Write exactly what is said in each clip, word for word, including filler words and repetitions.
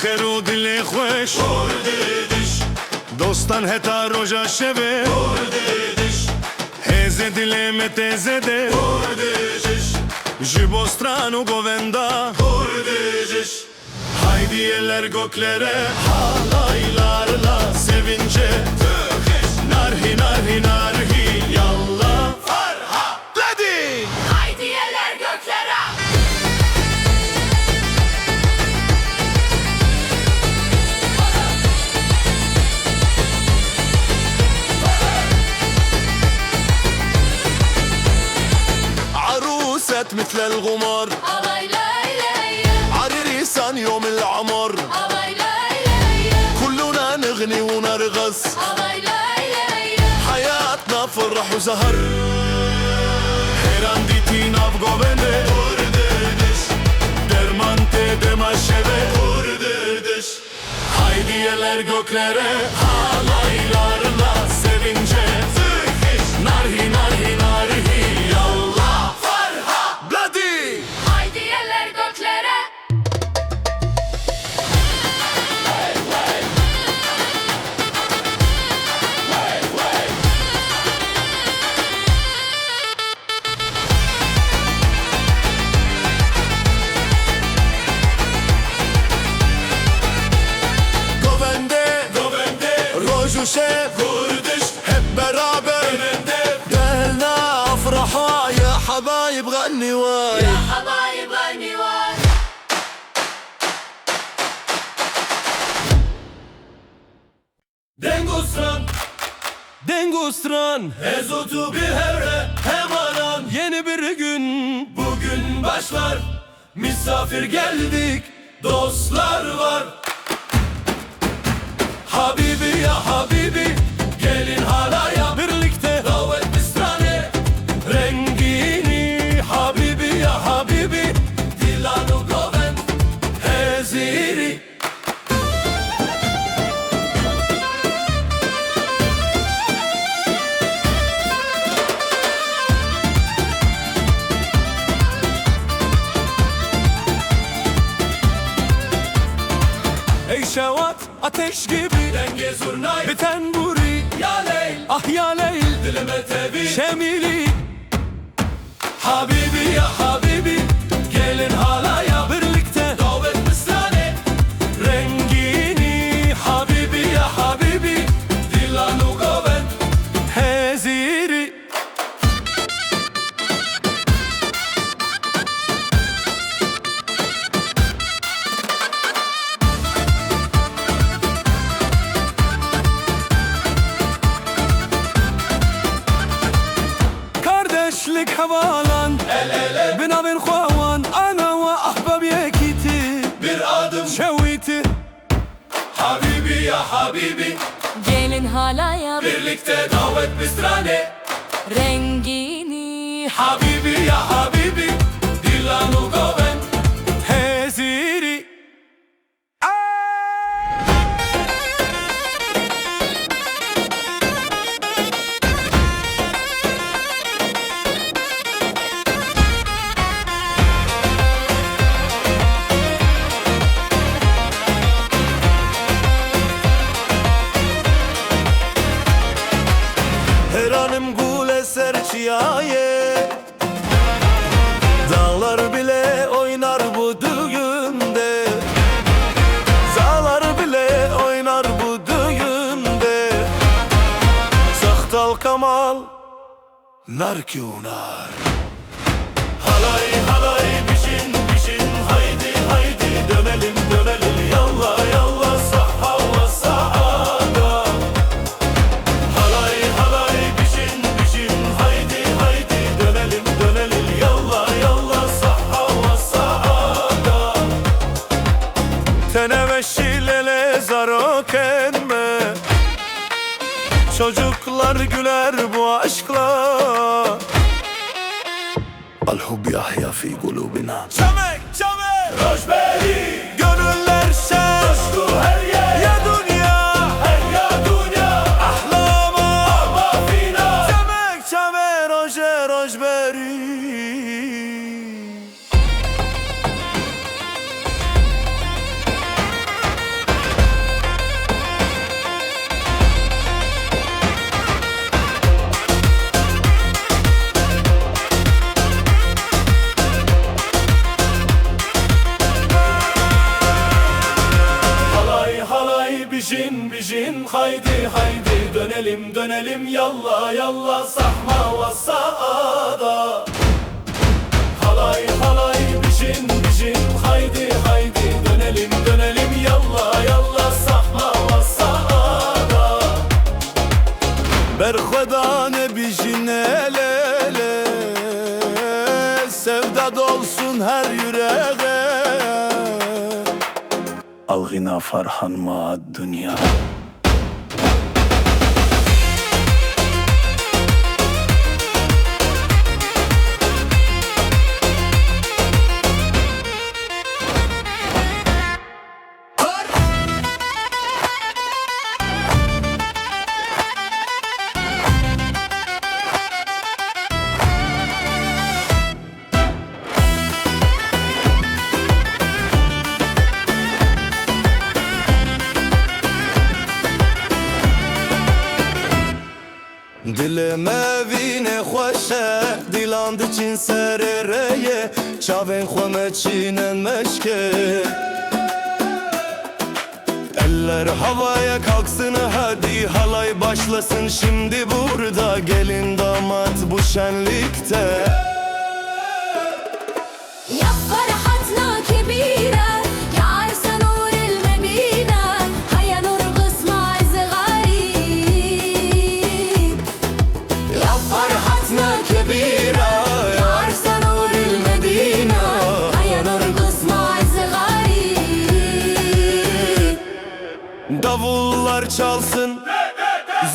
Xêr û dilê xweş. Kurdiş. Dostan heta roja şevê. Kurdiş. Hêzê dilê me tê zêde. Kurdiş. Ji bo stran û govenda. Kurdiş. Haydi eller göklere, halaylarla sevince. Türküş. Narhi, narhi, narhi, yallah. Farha. Ledi! Haydi eller göklere! عروست مثل الغمر. آبای لای لای. عريسان يوم العمر. آبای لای لای. كلنا نغني ونرقص. آبای لای لای. حياتنا فرح وزهر. Hêran dîtî nav govende. Kurdiş. Derman tê dema şeve. Kurdiş. Haydi eller göklere. Halaylarla sevince. Türküş. Narhi, narhi, narhi. Yallah. Farha. Bloody. Haydi eller göklere. Govende, govende, roj û şev, Kurdiş, hep beraber, govende, delna afraha, ya habayib, ğenni way. Ya habayib, ğenni way. Deng û stran. Deng û stran. Ez û tu bir hevre hemanan. Yeni bir gün. Bugün başlar. Misafir geldik. Dostlar var. Habibi ya habibi. Gelin halaya. Birlikte. Davet bi stranê. Rengînî. Habibi ya habibi. Dilan û govend. Hezîrî. Ey şewat ateş gibi. Dengê zurnayê. Bi tenbûrî. Ya Leyl. Ah ya Leyl. Dilime tevî. Şemîlî. Habibi ya habibi, gelin halaya birlikte. Davet bi stranê, rengînî. Habibi ya habibi, dilan û govend, hezîrî. Kardeşlik havalan. El ele. Bi navên xwe wan. Ana we ahbab yekî ti. Bir adım. Şewî ti. Habibi ya habibi. Gelin halaya. Birlikte davet bi stranê. Rengînî. Habibi ya habibi. Dilan û govend. Hezîrî. Heyranim gule ser çiyayê. Dağlar bile oynar bu düğünde. Dağlar bile oynar bu düğünde. Zahtal kamal, narki û nar. Halay halay, bişin bişin, haydi haydi, dönelim dönelim, yalla yalla, saha ve saada. Halay halay, bişin bişin, haydi haydi, dönelim dönelim, yalla yalla, saha ve saada. Tene ve şilele zarok etme. Çocuklar güler bu aşkla. Alhub yahya fi kulubina. Çamek, çamek. Rojberî. Gönüller şen. Coşku her yer. Ya dünya. Hey ya dünya. Ahlama. Ama fina. Çamek, çamek, roje, rojberî. Haydi dönelim, dönelim, yalla, yalla, Sahma ve Saada. Halay, halay, bijin, bijin, haydi, haydi, dönelim, dönelim, yalla, yalla, Sahma ve Saada. Berxwedan e bijin el ele, sevda dolsun her yüreğe. Algina Farhan ma dünya. Dilê me vînê xweş e, dîlan diçîn serê rêyê, çavên xwe me çînin meşkê. Eller havaya kalksın hadi, halay başlasın şimdi burada, gelin damat bu şenlikte. يا فرحتنا كبيرة، يا عرس نور المدينة، هيا نرقص مع الزغاريد. يا فرحتنا كبيرة، يا عرس نور المدينة، هيا نرقص مع الزغاريد. Davullar çalsın,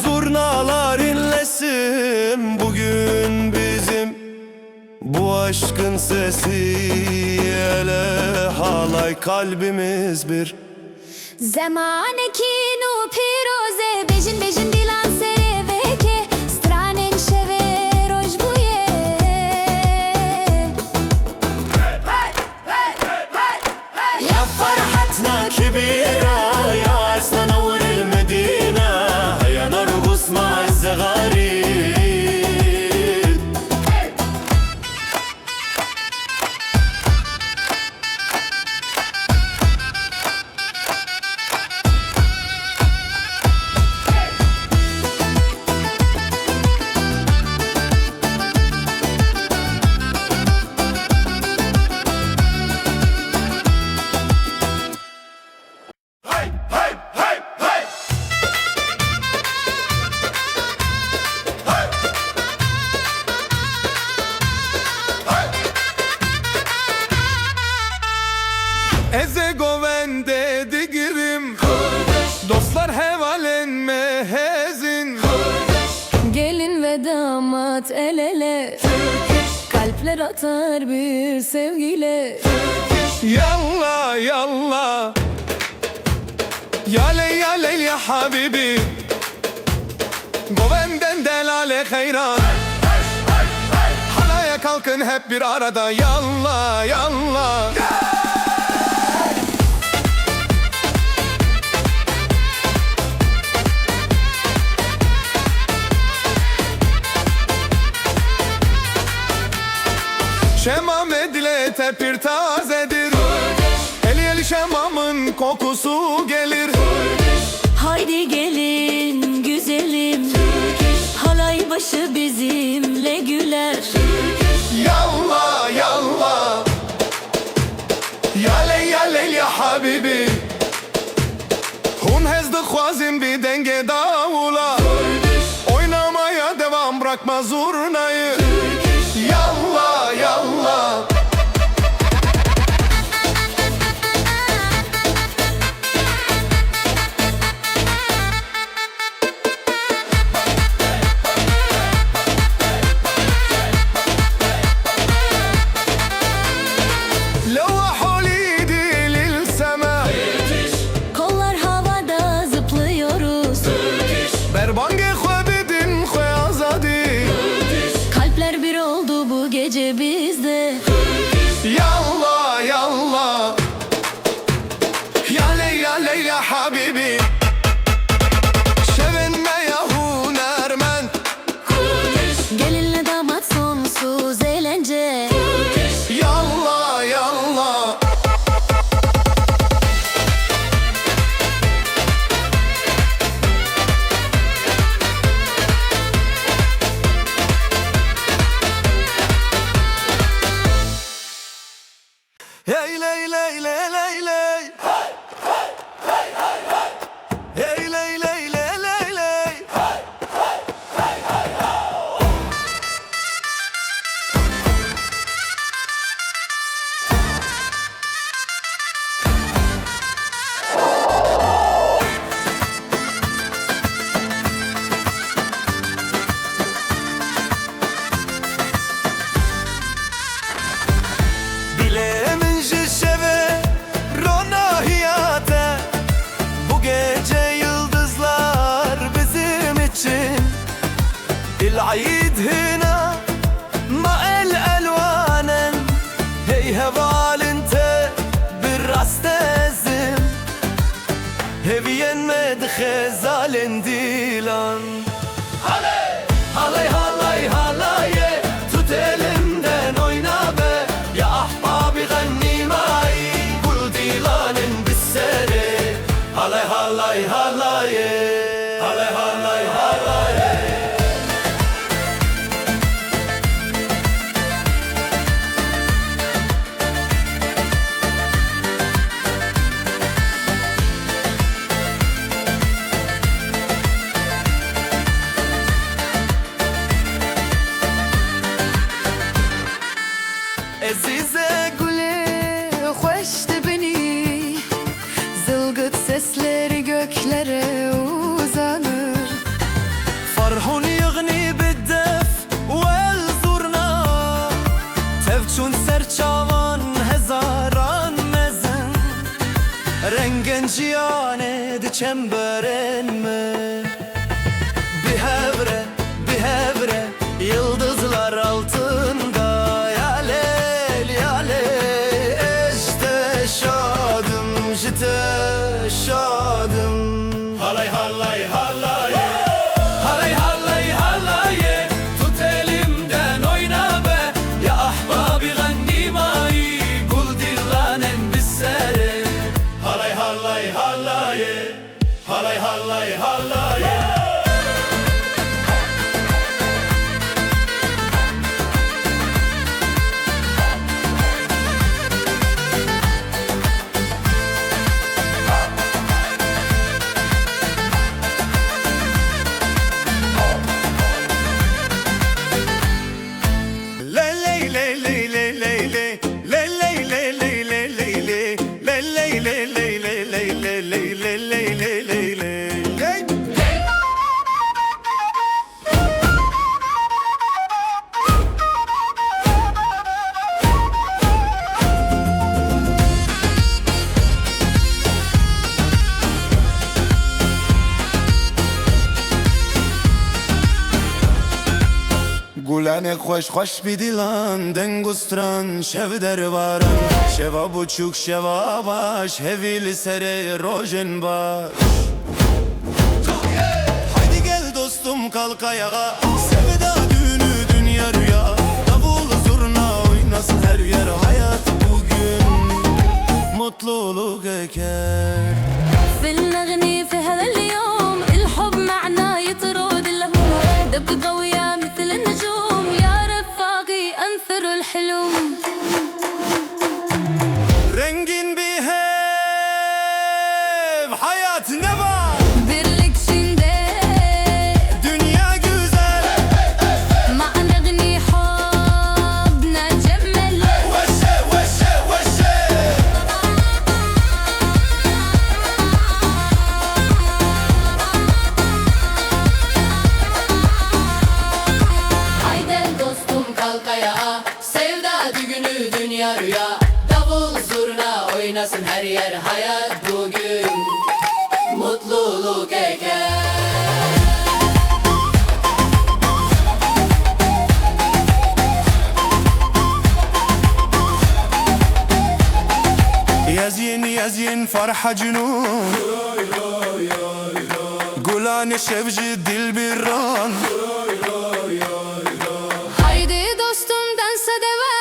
zurnalar inlesin, bugün bizim bu aşkın sesi, ele halay kalbimiz bir. Zemanekî nû pîroz e, bêjin, bêjin dîlan serê veke, stranên şevê roj bûye. يا فرحتنا كبيرة، يا عرسنا نور المدينة، هيا نرقص مع الزغاريد. Ez ê govendê digirim. Dostlar hevalên me hezin. Gelin ve damat el ele. Kalpler atar bir sevgiyle. Yalla, yalla. Ya ley, ya ley, ya habibi. Govenden delale xeyran. Halaya kalkın hep bir arada. Yalla, yalla. Şema me dilê te pir tazedir. Eli eli şemamın kokusu gelir. Haydi gelin güzelim. Halay başı bizimle güler. Yalla, yalla. Ya ley, ya ley, ya habibi. Hûn hez dixwazin bi dengê dawula. Oynamaya devam, bırakma zurnayı. Yalla, yalla. Lewha holî dî lil sema. Kollar havada zıplıyoruz. Ber bangê xwe bidin xwe azadî. Kalpler bir oldu bu gece bizde. Yalla, yalla. Ya ley, ya ley, ya habibi. Şevên me ya hunermend. Gelinle damat sonsuz eğlence. Yalla, yalla. Hey ley ley ley ley ley. Hey ley ley ley ley ley. Dilê min ji şevê ronahiya te. Bu gece yıldızlar bizim için. Dil-eîd hina ma el elwanen. Hey hevalên te bi rast ez im. Hêviyên me di xezalên dîlan. Halay, halay, halay, halayê, tut elimden oyna be. Ya ahbabî xenîmayî, gul dîlanên bi serê. Halay, halay, halayê. Halay, halay, halayê. Ezîze gulê xweş dibinî, zilgit sesleri göklere uzanır. Ferhun yığnî bi def wel zurna, tev çûn ser çavan hezaran mezin. Rengên ciyanê di çemberên min. Bi hev re, bi hev re, yıldızlar altında. Ya leyl, ya leyl, ez ji te şadim, ji te şadim. Halay, halay, halayê. Halay, halay, halayê. Tut elimden oyna be. Ya ahbabî xenîmayî, gul dîlanên bi serê. Halay, halay, halayê. Halay, halay, halayê. Ley ley ley ley ley ley ley. Ley ley ley ley ley ley ley. Ley ley ley ley ley ley ley ley ley ley ley ley ley. Gulanê xweş xweş bi dilan, deng û stran, şev derbaran. Şeva buçûk, şeva baş, hevî li serê rojên baş. Haydi gel dostum, kalk ayağa. Sevda düğünü, dünya rüya. Davul zurna oynasın her yer. Hayat bugün, mutluluk eker. في النغني في هذا اليوم، الحب معنا يطرد الهموم، دق قوية مثل النجوم، يا رفاقي أنثر الحلم. Rengîn bi hev, hayat ne var? Birlik içinde dünya güzel. مع نغني حبنا جمل. Weşe, weşe, weşe. Haydi dostum, kalk ayağa. Sevda düğünü, dünya rüya. Davul zurna oynasın her yer. Hayat bugün, mutluluk eker. Yezyin, yezyin, ferha cunûn. Gulanê şev ji dil biran. Haydi dostum, dansa devam.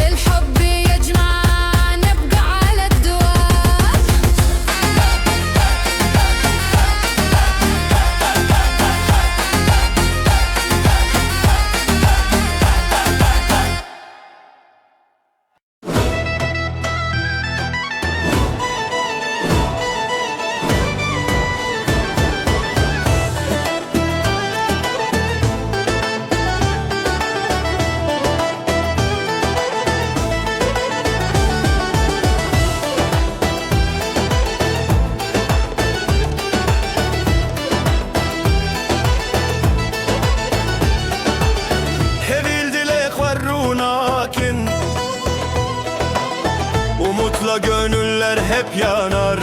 الحب يجمعنا، نبقى على الدوام. hep yanar.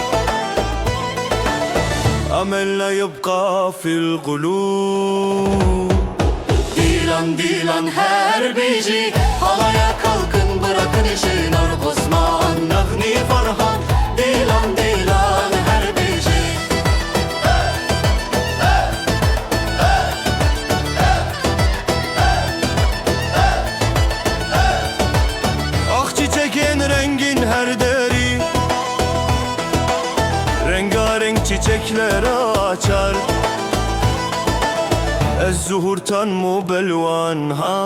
Amelna yibqa fil qulub. Dîlan, dîlan her bijî, halaya kalkın, bırakın işi, Nur Osman, Nexnî Ferhan. Dîlan, dîlan her bijî. Ax çiçekên rengîn her derî, rengareng çiçekler açar. Ez zuhurtan mubelwan ha.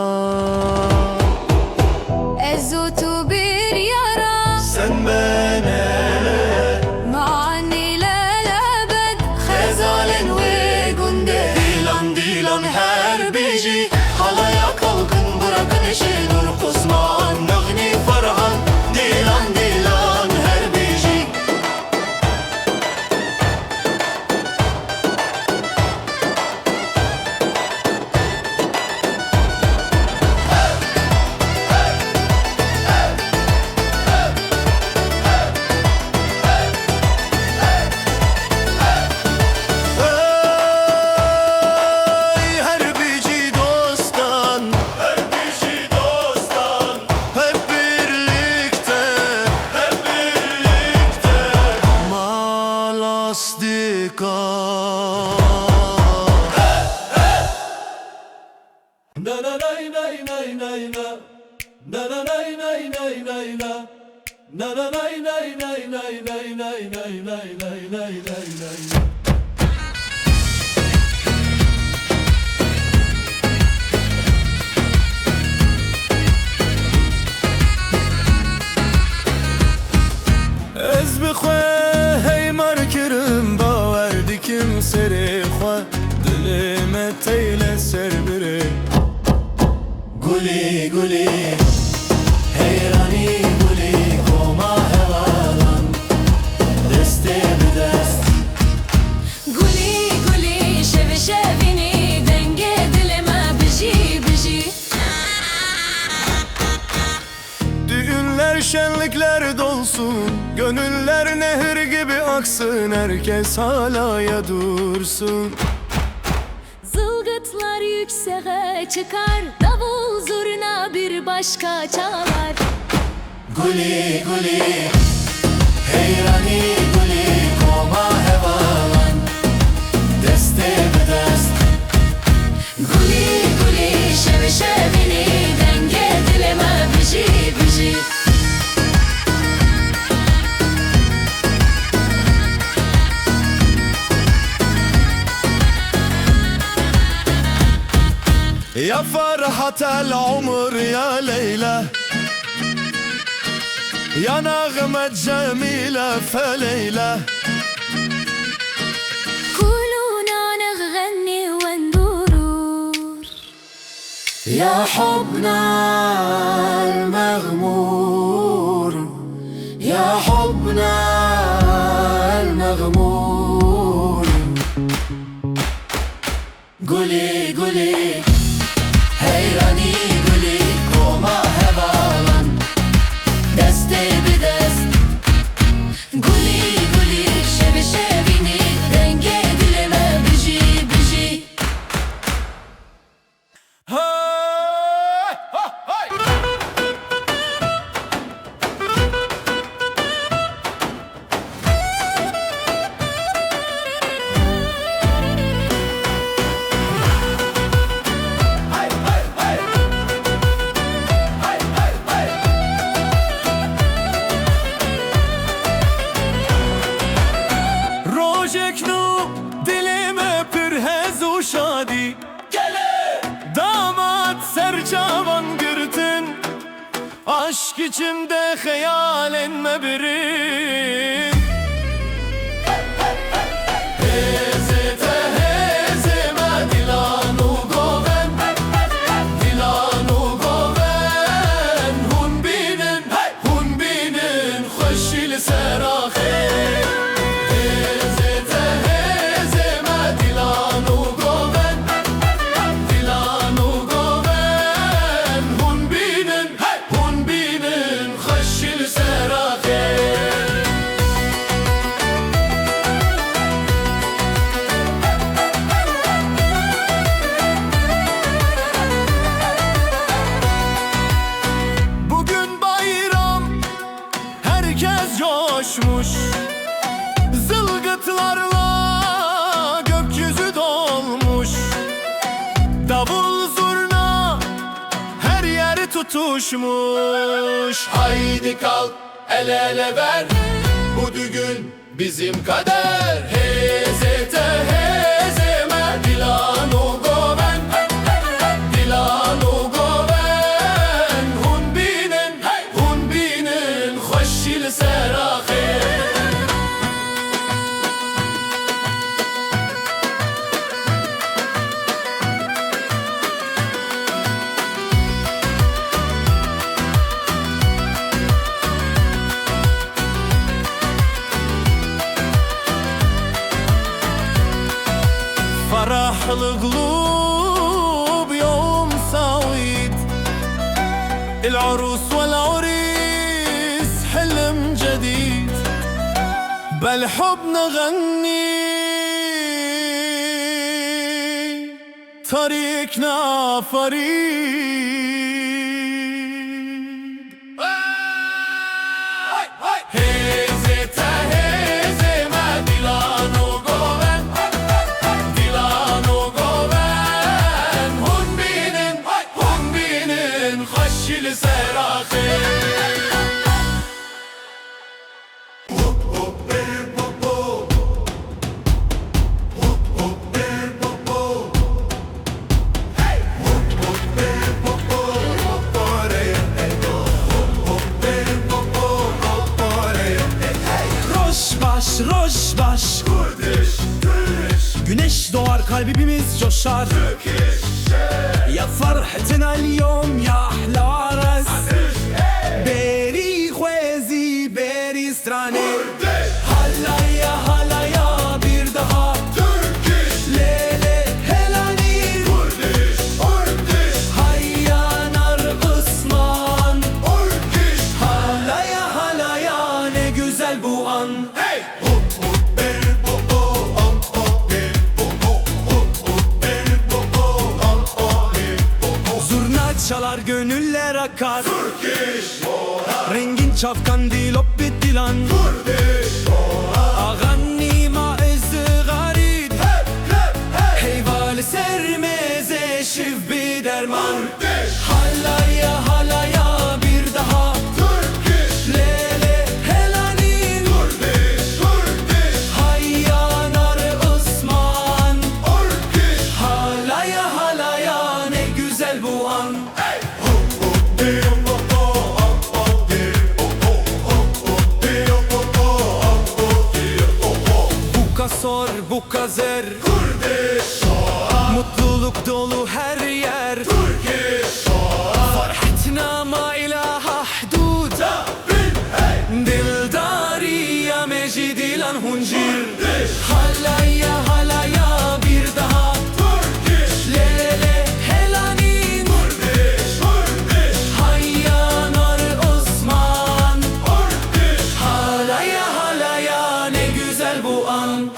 Ez û tu bir yara. Sen bene. Mani lelebed. Xezalên wê gundê. Dîlan, dîlan her bijî. Halaya kalkın, bırakın işi, Nur Osman, Nexnî Ferhan. Dîlan, dîlan her bijî. Ey her bijî dostan, her bijî dostan, hep birlikte, hep birlikte. Malas dikkat. Na na nay nay nay nay na. Na na nay nay nay nay na. Na na nay nay nay nay nay nay nay nay nay nay nay nay nay. Ez bi xwe heymar kirim, bawer dikim serê xwe, dilê me tey li ser birê. Gulî gulî, heyranî gulî, koma hevalan, destê bi dest. Gulî gulî, şevi şevînî, dengê dilê me bijî bijî. Düğünler, şenlikler dolsun, gönüller nehir gibi aksın, herkes halaya dursun. Zılgıtlar yükseğe çıkar, davul zurna bir başka çalar. Gulî gulî, heyranî gulî, koma hevalan, destê bi dest. Gulî gulî, şevi şevînî, dengê dilê me bijî bijî. Ya Ferhat el Umur ya Leyla, ya Nexme Cemîle Feleyla. Kuluna nexgenî wendurur. Ya hubna el-mexmur, ya hubna el-mexmur. Gulî gulî, heyranî gulî, koma hevalan, destê bi dest. Gulî gulî, şevi şevînî, dengê dilê me bijî bijî. Hey! Hey! Hey! Rojek nû dilê me pir hez û şadî. Damat ser çavan girtin, aşk içimde xeyalên me birin. Hêzê te hêzê me, dilan û goven, dilan û goven, hûn bînin, hey! Hûn bînin xweşî li ser axê. Hêzê te hêzê me, dilan û goven, dilan û goven. Hûn bînin, hey! Hûn bînin xweşî li ser axê. tutuşmuş. Haydi kalk, el ele ver, bu düğün bizim kader. Heze te heze me, dilan û goven, dilan û goven. Hûn bînin, hûn bînin, xweşî li ser axê. فرح القلوب يوم سعيد، العروس والعريس حلم جديد، بالحب نغني طريقنا فريد. Hêzê te hêzê me, dilan û goven, dilan û goven. Hûn bînin, hûn bînin, xweşî li ser axê. Roj baş, roj baş. Kurdiş, Kurdiş. Güneş doğar, kalbimiz coşar. Türkiş. Ya ferhetina el-yom, ya ahla ares. Berî xwezî, berî stranê. Halaya, halaya, bir daha. Türkiş. Lê lê helanî. Kurdiş, Kurdiş. Hayya nar Osman. Kurdiş. Halaya, halaya, ne güzel bu an. Hey! Hop, hop, bir, bo, bo, hop, hop, bir, bo, bo, hop, hop, bir, bo, bo, hop, hop, bir, bo, bo. Zurna çalar, gönüller akar. Türkiş. Rengîn çav kandîl û bi dilan. Kurdiş. Aganî ma ez xarîd. Hep, hep, hep. Heyva li ser mêze şiv bi derman. Kurdiş. Halaya, halaya bir daha. Kurdiş. Lê lê helanî. Kurdiş, Kurdiş. Hayya nar Osman. Kurdiş. Halaya, halaya ne güzel bu an. Buka sor, buka zer. Mutluluk dolu her yer. Ferhetna ma ilaha hudud. Dildarî ya me jî dilan hûn jî. Halaya, halaya bir daha. Lê lê helanîn. Hayya nar Osman. Halaya, halaya ne güzel bu an.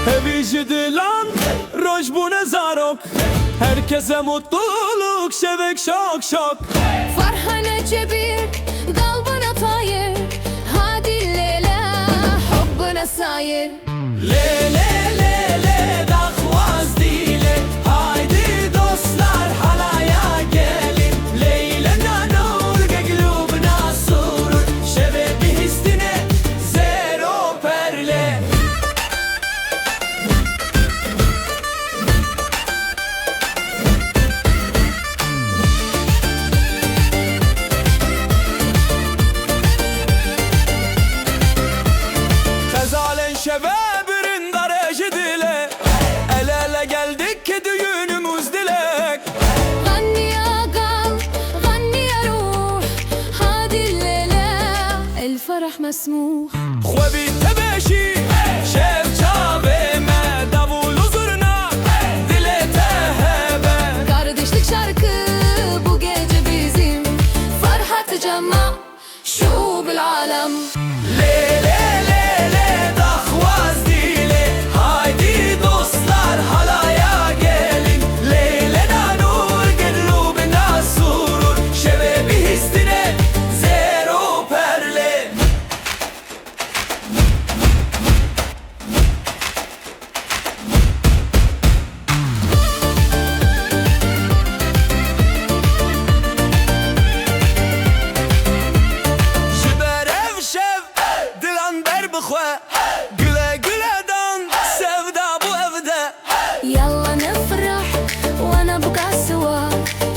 Hevî ji dilan roj bûne zarok. Herkese mutluluk, şevek şok şok. Farhane çebik, dalbana tayir. Hadi lele, hubbuna sayir. Lê lê lê lê daxwaz dîlê. Haydi dostlar halaya gelin. Leyla nanur geglub nasur. Şevê bihistine zero perle. Xezalên şeve birindare ji dile. El ele geldik ki düğünümüz dilek. مسموح. Xwe bî tebeşî, şev çavê me, davul û zurna, dilê te hebe. Kardeşlik şarkı bu gece bizim, Ferhat Cema, şubil alem. Lê, lê, lê, lê, daxwaz dîlê, haydî dostlar, halaya gelin. Lê, lê, nanur, gilû, bina surur, şevê bihîstine, zêr û perlê. Ji ber ev şev dilan ber bixwe, gule gule dan sevda bû ev de. Yalla nefrah, wana buka siwa,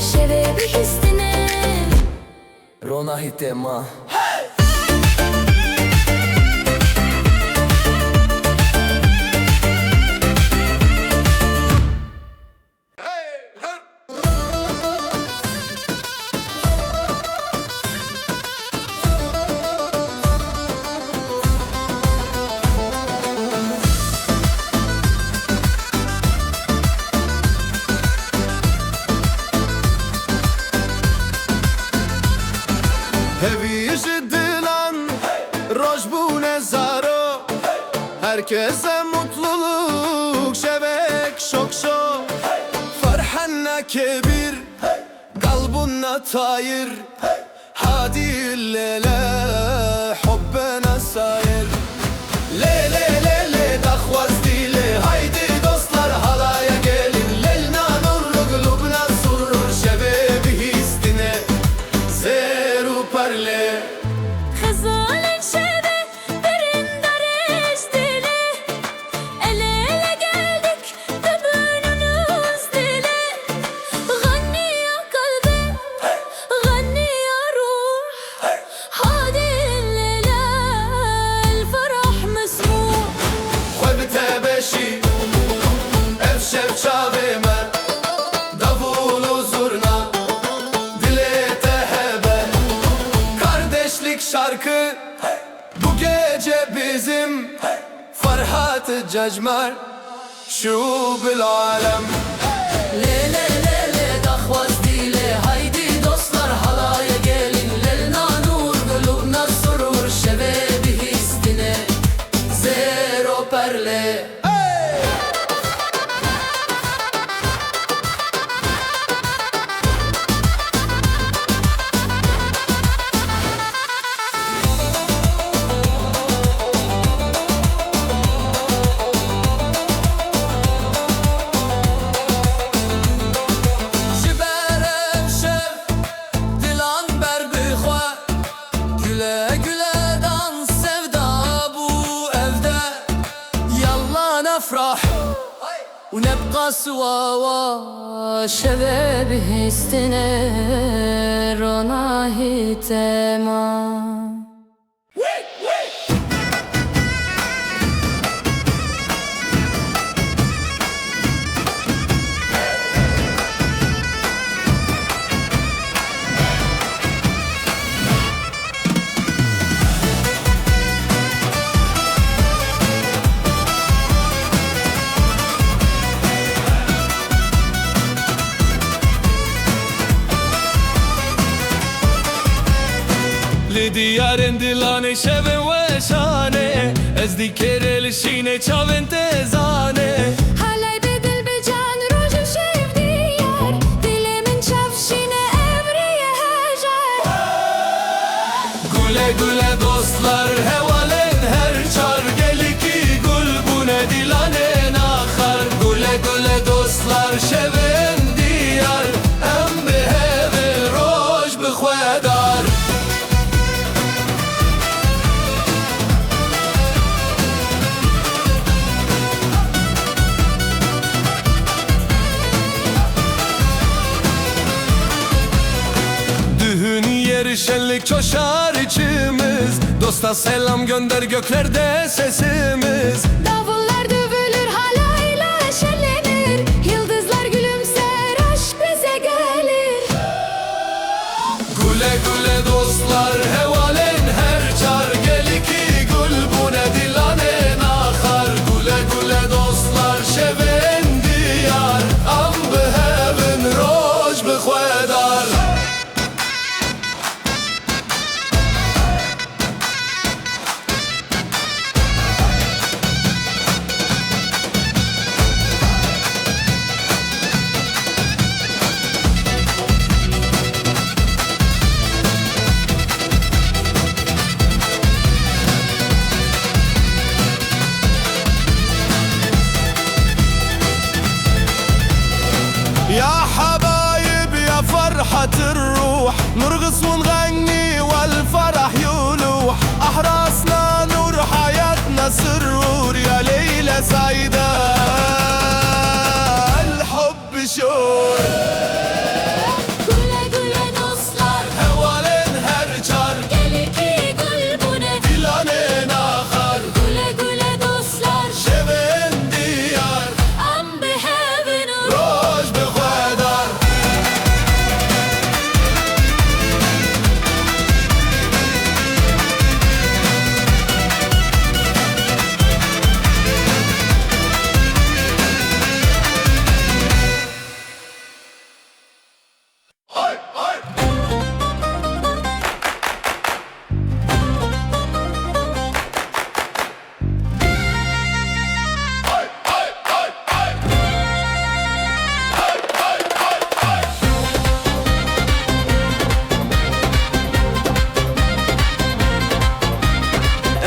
şevê bihîstine. Ronahî tema. Hevî ji dilan roj bûne zaro. Herkese mutluluk, şevek şok şok. Ferhana Kebir, Galbûna tayir, hadî lê lê, hubbena sayir. Lê lê lê lê, daxwaz dîlê, haydî dostlar, halaya gelin. Lê nanur, gilû, bina surur, şevê bihîstine, zêr û perlê. Xezalên şevê, birîndarê ji dilê, el ele geldik, dibûnûn û zdilê. Xeniya kalbê, xeniya ruh, hadî lê lê, el ferah mesmû. Xwe bi tebeşî, ev şev çavê me, davul û zurna, dilê te hebe, kardeşlik şarkı. Bu gece bizim Ferhat Cecmer, şu bil alem. Lê lê lê lê, daxwaz dîlê, haydî dostlar, halaya gelin. Lê nanur, gilû, bina surur, şevê bihîstine, zêr û perlê. Ji ber ev şev dilan ber bi xwe, gule gule dan sevda bû ev de. Yalla nefrah û nebqa siwawa, şevê bihîstine ronahî tema. Li diyarên dilanê şevên weşanê, ez dî kêrê li şînê çavên te zanê. Halay bi dil bi can roj û şev diyar, dilê min çav şîne ev riyê hejar. Gule gule dostlar, hevalên her çar, gelekî gul bûne dilanê naxar. Gule gule dostlar, şevên diyar, em bi hevê roj bi xwe dar. Düğün yeri şenlik, coşar içimiz. Dosta selam gönder, göklerde sesimiz. Davullar dövülür, halayla şenlenir. Yıldızlar gülümser, aşk bize gelir. Gule gule dostlar, hevalên her çar, gelekî يا حبايب يا فرحة الروح، نرقص ونغني والفرح يلوح، أحراسنا نور حياتنا سرور، يا ليلة سعيدة الحب شور. Gule gule dostlar, hevalên her çar, gelekî gul bûne, filanên axar. Gule gule dostlar, şevên diyar, em bi hev in û roj bi xwe dar.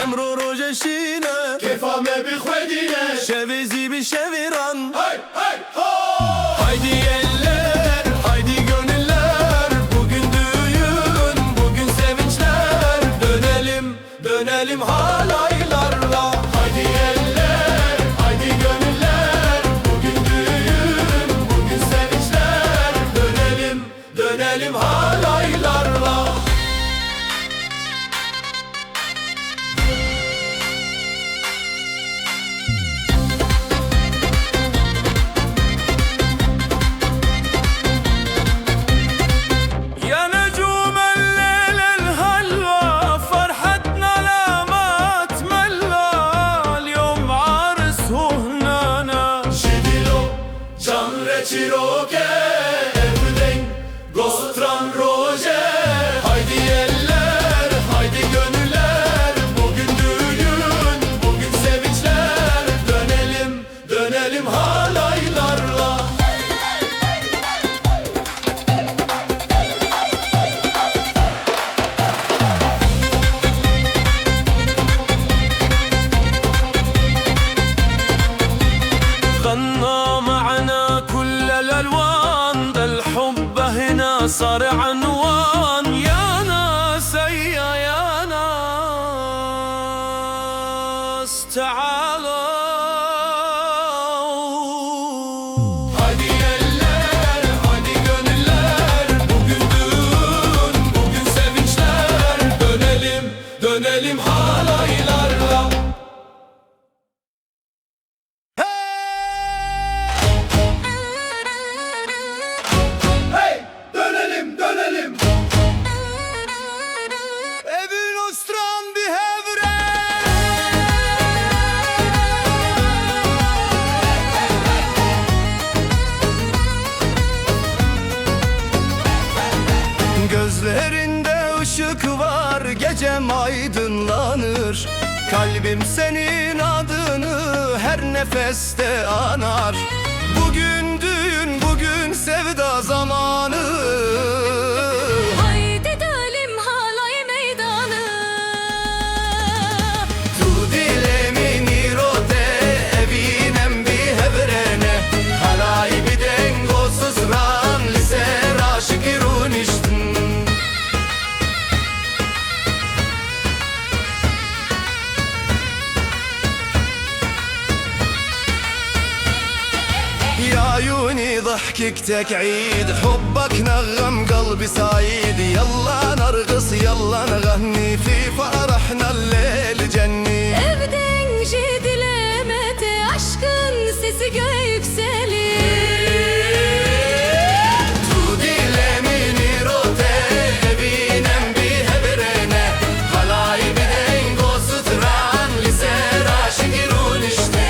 Emro roje şîn e, kêfa me bi xwedî ne, şevê zî bi şevê ran. Hey, hey, ho! Haydi eller, haydi gönüller, bugün düğün, bugün sevinçler, dönelim, dönelim halaylarla. Haydi eller, haydi gönüller, bugün düğün, bugün sevinçler, dönelim, dönelim halaylarla. يا نجوم الليل الحلوة، فرحتنا لا ما تملى، اليوم عرس وهنانا. Ji dilo can re çîroke ev deng, gostran roje. Haydi eller, haydi gönüller, bugün düğün, bugün sevinçler, dönelim, dönelim halaylarla. غنى معنا كل الألوان، ده الحب هنا صار عنوان. يا ناس، هيا يا ناس، تعالوا. Haydi eller, haydi gönüller, bugün düğün, bugün sevinçler, dönelim, dönelim halaylarla. Hey! Dönelim, dönelim. Evîn û stran bi hev re. Gözlerinde ışık var, gecem aydınlanır. Kalbim senin adını her nefeste anar. Bugün düğün, bugün sevda zamanı. Haydi dönelim halay meydanı. Tu dilê min îro te evîn em bi hev re ne. Halayî bi deng û stran li ser aşikî rûniştin. يا عيوني ضحكك تك عيد، حبك نغم قلبي سعيد. يلا نرقص، يلا نغني، في فرحنا الليل جني. Ev deng jî dilê me te, aşkın sesi göğe yükselir. Tu dilê min îro te evîn em bi hev re ne. Halayî bi deng û stran li ser aşikî rûniştin.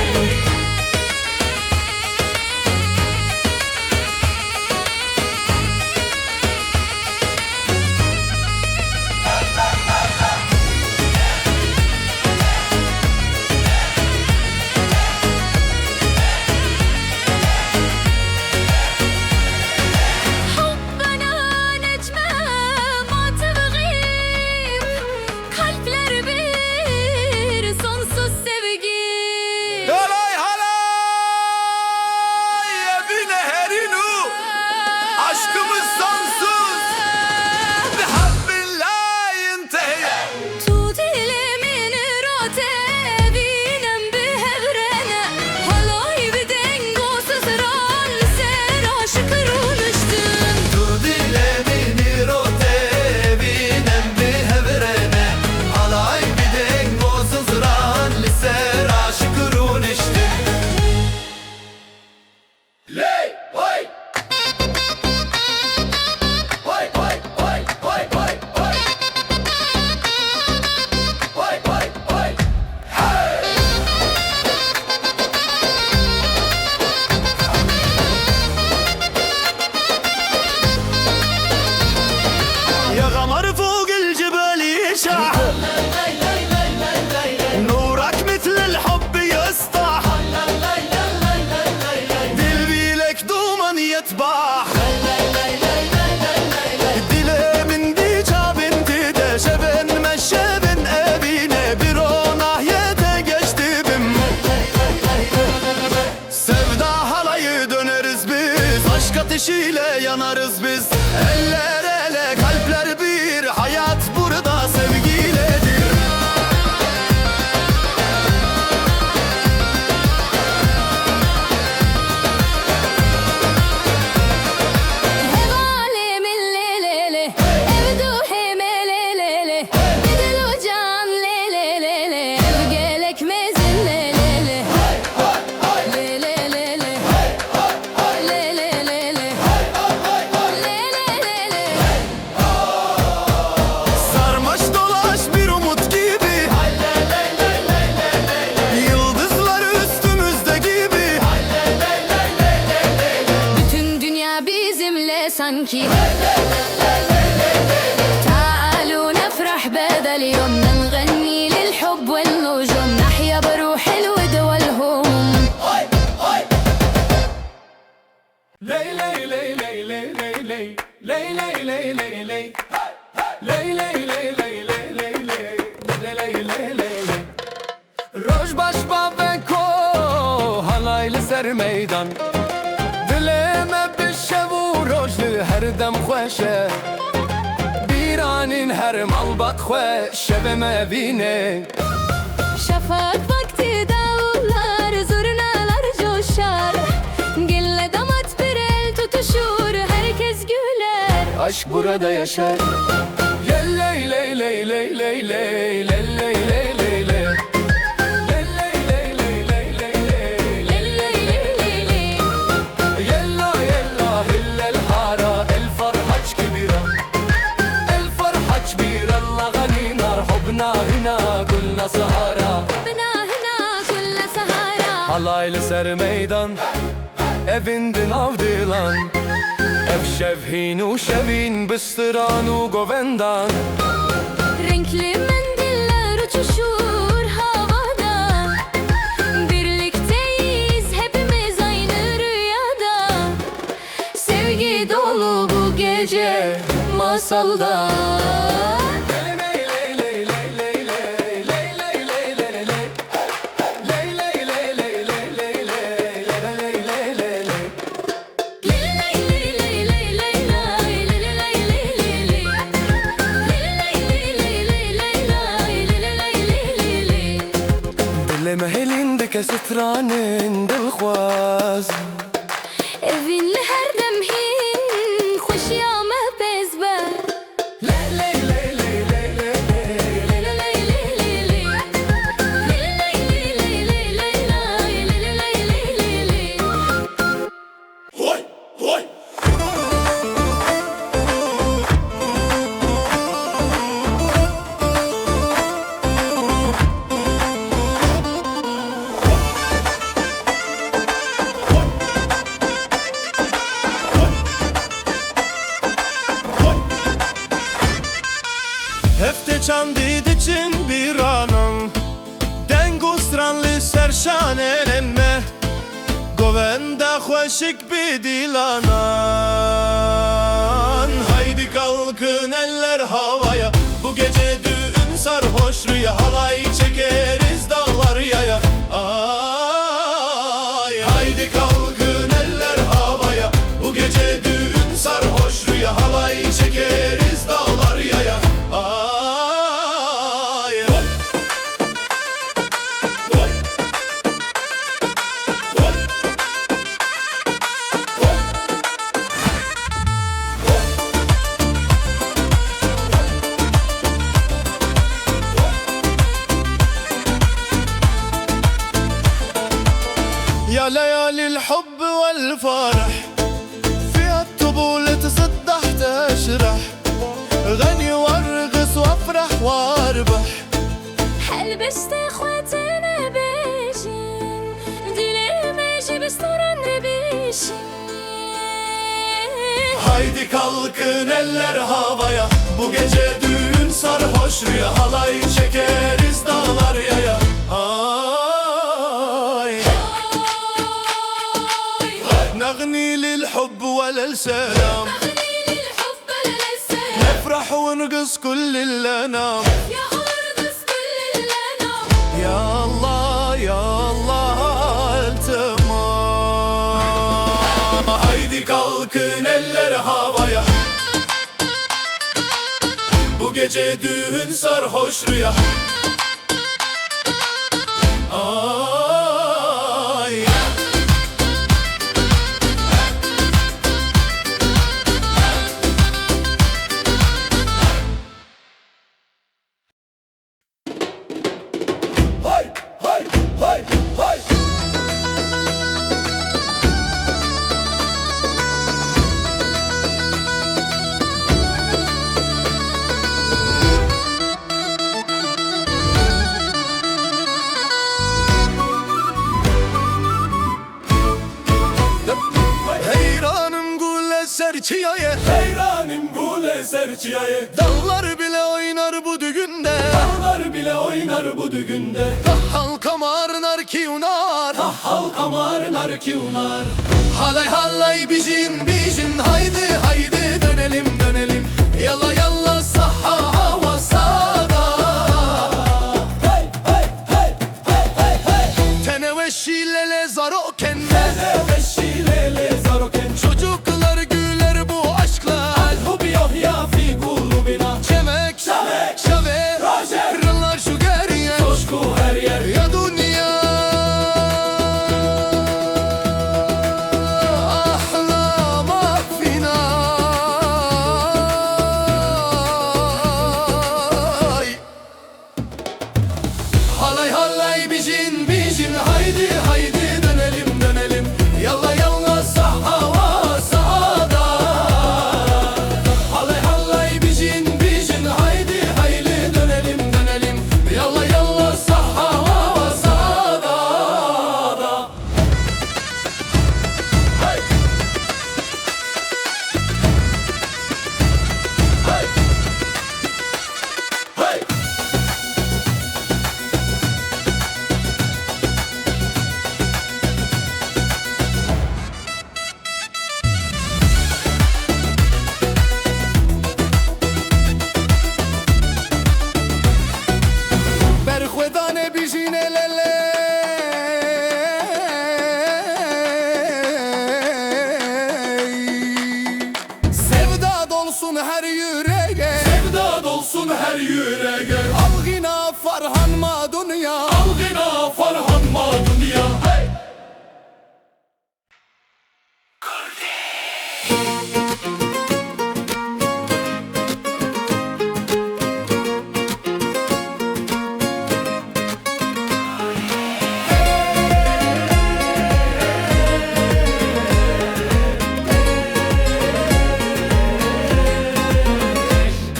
Bah. Dilê min dî çavên tê de şevên me şevên evîne biro nahiyê te geçti bim. Sevda halayı döneriz biz, aşk ateşiyle yanarız biz. Eller ele, kalpler bir, hayat burada sevgiledir. Hevalê min lê lê lê, ev duhê me lê lê lê, bi dil û can lê lê lê lê, ev gelek mezin lê lê lê. Lê lê lê lê. Lê lê lê lê. Lê lê lê lê. Sarmaş dolaş bir umut gibi. Yıldızlar üstümüzde gibi. Bütün dünya bizimle sanki. تعالوا نفرح بهذا اليوم، نغني للحب والنجوم، نحيا بروح الود والهموم. Ley ley ley ley ley ley ley. Ley ley ley ley ley. Ley ley ley ley ley ley ley. Ley ley ley ley ley. Roj baş baveko, halay li ser meydan. Dilê me bi şev û roj li her dem xweş e. Bîranîn her malbat xwe şevê me evîne. Şefak vakti davullar, zurnalar coşar. Gelin damat bir el tutuşur, herkes güler. Aşk burada yaşar. Yelley ley ley ley ley ley, lelley ley ley ley. Lelley ley ley ley ley ley, lelley ley ley ley. Yella yella hillel hara, el farhaç kibira. El farhaç bira, la ganî nar, hobna hina, kulna sahara. Hobna hina, kulna sahara. Halay li ser meydan, evîn di nav dilan. Ev şev hîn û şevîn bi stiran û govendan. Renkli mendiller uçuşur havada. Birlikteyiz hepimiz aynı rüyada. Sevgi dolu bu gece masalda. Dilê me hêlîn dike stranên dilxwaz. Evîn li her dem hîn xweşiya me pez be. Heftê çandî diçin bîranan, deng û stran li ser şanên me, govenda xweşik bi dilanan. Haydi kalkın eller havaya, bu gece düğün sarhoş rüya, halay çekeriz dağlar yaya. Ay, haydi kalkın eller havaya, bu gece düğün sarhoş rüya, halay çekeriz dağlar yaya. Ay. يا ليالي الحب والفرح، فيها الطبول تصدح تشرح، غني وارقص وافرح واربح. Helbestê xwe têne bêjin, dilê me jî bi storan re bêjin. Haydi kalkın eller havaya, bu gece düğün sarhoş rüya, halay çekeriz dağlar yaya. Ay. نغني للحب الحب ولا السلام. أغني للحب ولا السلام. نفرح ونقص كل الأنام. يا أرض اسكن للأنام. يا الله، يا الله، التمام. Haydi kalkın eller havaya. Bu gece düğün sarhoş rüya. Ay. Hay, hay, hay, hay. Heyranim gule ser çiyayê. Heyranim gule ser çiyayê. Dağlar bile oynar bu düğünde. Dağlar bile oynar bu düğünde. Tahal kamar nar kiwnar. Tahal kamar nar kiwnar. Halay halay bijin bijin, haydi haydi dönelim dönelim. Yalla yalla saha hava sada. Hey hey hey hey hey hey. Tene weşî lele zaro Tene weşî lele zaroken. Çocuklar güler bu aşkla. Al hubi oh ya fi kulubina. Çemek, çemek, şave, roje, rılar şu geriye. Coşku her yer. Ya dünya, ahla mafina. Halay halay bijin bijin, haydi haydi dönelim dönelim. Yalla yalla sahawa sahada. Halay halay bijin bijin, haydi haydi dönelim dönelim. Yalla yalla sahawa sahada. Hey! Hey! Hey! Berxwedanê bijîne leley. Sevda dolsun her yüreğe. Sevda dolsun her yüreğe. Algina farhan ma dünya. Algina farhan ma dünya. Hey!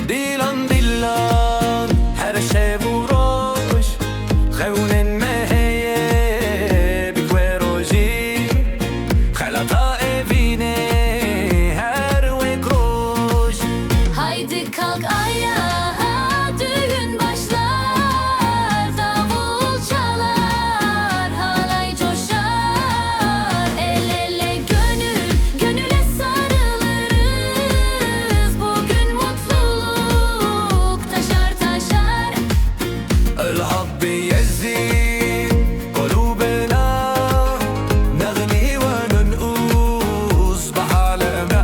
Dîlan dîlan her şev û roj, xewnên me heye bi ku rojî, xelata evînê her wek roj. Haydi kalk ayağa, düğün başlar, davul çalar, halay coşar. El ele gönül gönüle sarılırız, bugün mutluluk taşar taşar. الحب يزين قلوبنا، نغني وننقص بحالنا،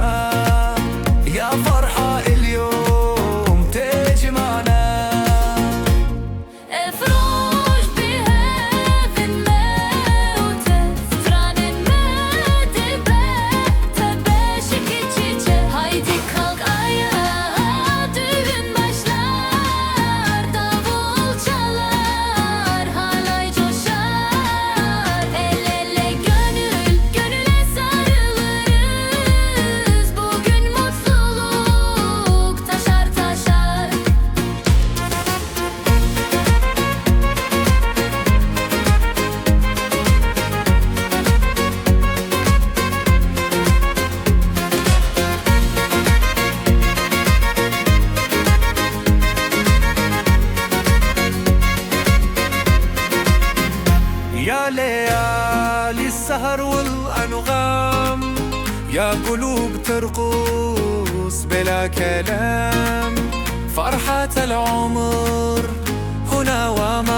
يا فرحة اليوم تجمعنا. Ev roj bi hevin me û te, stranên me dibe te beşikî çîçe. Haydi kalk ayağa, düğün başlar, davul çalar, halay coşar. El ele gönül gönüle sarılırız, bugün mutluluk taşar taşar. يا ليالي السهر والأنغام، يا قلوب ترقص بلا كلام، فرحة العمر هنا وما